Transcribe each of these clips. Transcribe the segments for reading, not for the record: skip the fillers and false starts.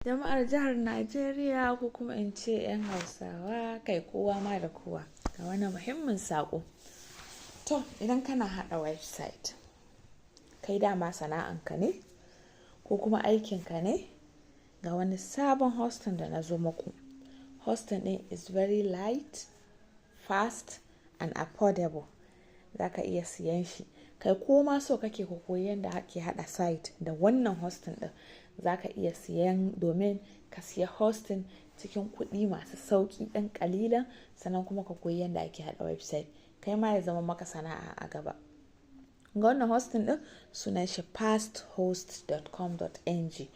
Jama'ar jihar Najeriya, ko kuma in ce 'yan Hausawa, kai, kowa ma da kowa, ga wani muhimmin saƙo. To, idan kana haɗa website, kai dama sana'anka ne ko kuma aikinka ne, ga wani sabon hosting da na zo muku. Hosting ɗin is very light, fast and affordable. Za ka iya siyan shi. Kai, ko ma so kake ka koyi yadda ake haɗa site da wannan hosting ɗin, za ka iya siyan domain, ka siya hosting cikin kuɗi masu sauƙi ɗan ƙalilan, sannan kuma ka koyi yadda ake haɗa website. Kai ma ya zama maka sana'a a gaba. Ga wannan hosting ɗin, sunan shi fasthost.com.ng.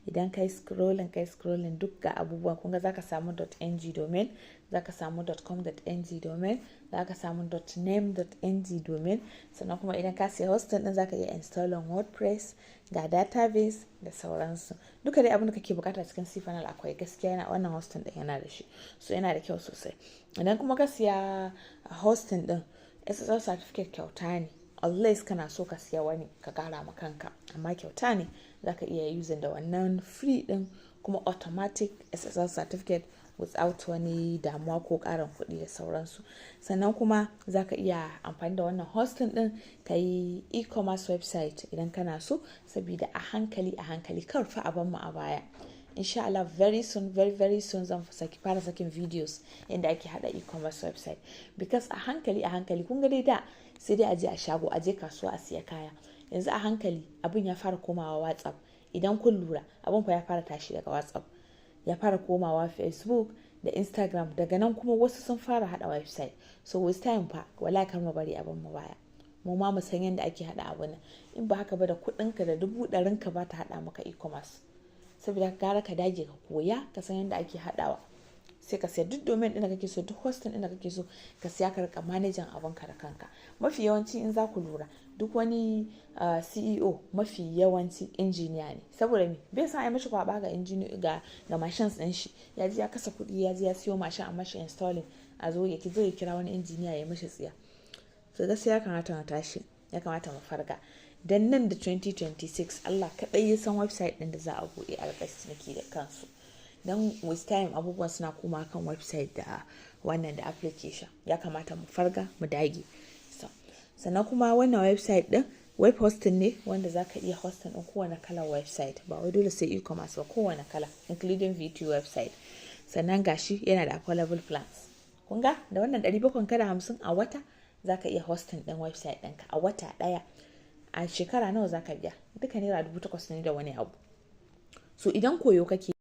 Idan kai scrolling, kai scrolling, duk ga abubuwan, kun ga za ka samu .ng domain, za ka samu .com.ng domain, za ka samu .name.ng domain. Sannan kuma idan ka siya hosting ɗin, za ka iya installing WordPress, ga database da sauransu. Duka dai abin da kake bukata cikin cPanel akwai, gaskiya yana wannan hosting ɗin yana da shi. So yana da kyau sosai. Idan kuma ka siya hosting ɗin, SSL certificate kyauta ne. Unless kana so ka siya wani ka kara ma kanka, amma kyauta ne, za ka iya using da wannan free ɗin kuma automatic SSL certificate without wani damuwa ko ƙarin kuɗi da sauransu. Sannan kuma za ka iya amfani da wannan hosting ɗin ka yi e-commerce website idan kana so, saboda a hankali a hankali kar fa a bar mu a baya. Insha Allah, very soon, very very soon, zan fara sakin videos yadda ake hada e-commerce website, because a hankali a hankali, kun ga dai da sai dai a je a shago, a je kasuwa a siya kaya. Yanzu a hankali abin ya fara komawa WhatsApp. Idan kun lura, abin fa ya fara tashi daga WhatsApp, ya fara komawa Facebook da Instagram. Daga nan kuma wasu sun fara hada website. So with time fa, wala kar mu bari abin mu baya. Mu ma mu san yadda ake hada abu nan. In ba haka ba, da kuɗinka da 100,000ka ba ta hada maka e-commerce. Saboda gara ka dage ka koya, ka san yadda ake hadawa, sai ka siya duk domain ɗin da kake so, duk hosting ɗin da kake so ka siya, ka rika managing abinka da kanka. Mafi yawanci in za ku lura, duk wani CEO mafi yawanci injiniya ne. Saboda me? Bai san ai mashi kwaba ga injini ga machines ɗin shi. Ya ji ya kasa kuɗi, ya ji ya siyo machine, a mashi installing, a zo ya zo ya kira wani injiniya ya mashi tsiya. So gaskiya ya kamata mu tashi, ya kamata mu farga, dan nan da 2026 Allah kaɗai ya san website ɗin da za a buɗe a riƙa ciniki da kansu. Don with time abubuwan suna koma kan website da wannan da application. Ya kamata mu farga, mu dage. So sannan kuma wannan website ɗin web hosting ne wanda za ka iya hosting ɗin kowane kalar website, ba wai dole sai e-commerce ba, kowane kala, including VTU website. Sannan gashi yana da affordable plans. Kun ga da wannan 750 a wata za ka iya hosting ɗin website ɗinka a wata ɗaya. A shekara nawa za ka biya? Duka naira 8,000 ne da wani abu. So idan koyo kake